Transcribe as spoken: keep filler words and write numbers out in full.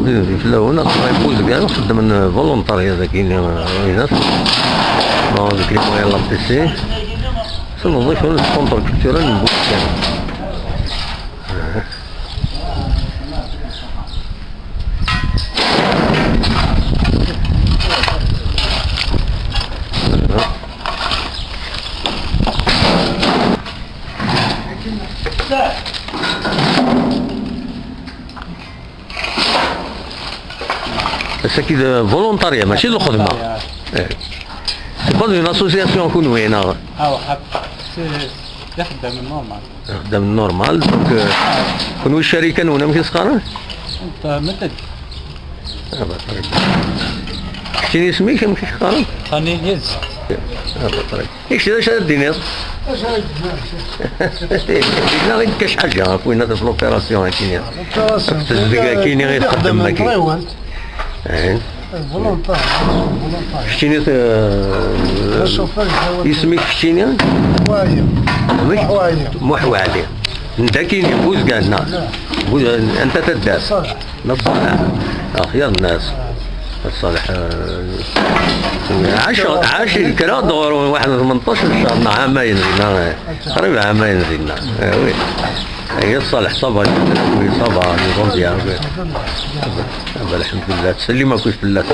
Di fell-awen, aqraybu deg ara xeddmen volontarya dagi, eh, widak. Bon, deg les moyens de la P C. C'est le référence contre culturel n Boussiane. Ass-agi d volontarya, mačči d lxedma. Eh. C'est pas une association, kunwi, neɣ? Ah, c'est des xeddamen normal. Xeddamen normal, donc, euh, kunwi ccarika-nwen amek i s-qqaren? Keččini isem-ik, amek i k-qqaren? Xani Yiz. Ah, ba, très bien. Kečč d acu ara d-tiniḍ? Acu ara d-tiniḍ? Yella i d-kac ḥaǧa, akk winna ɣef l'opération akini. Tezdeg akini i txeddem akini. Volontaire, volontaire. Keččini, eh, isem-ik keččini? Muḥwaɛli. Muḥwaɛli. N dakini, Buzgan, na? Buz-, anta taddart? Neṣṣaleḥ. Axyar nnas. Ṣṣaleḥ, eh, ɛac, ɛac kra d ɣur waḥed n tmenṭac n ccer, neɣ ɛamayen dinna, eh, qrib ɛamayen dinna. Eh, oui. Eh, ṣṣaleḥ, ça va, oui, ça va, les Indiens, oui. Lḥemdulillah, ttsellim akk fell-ak.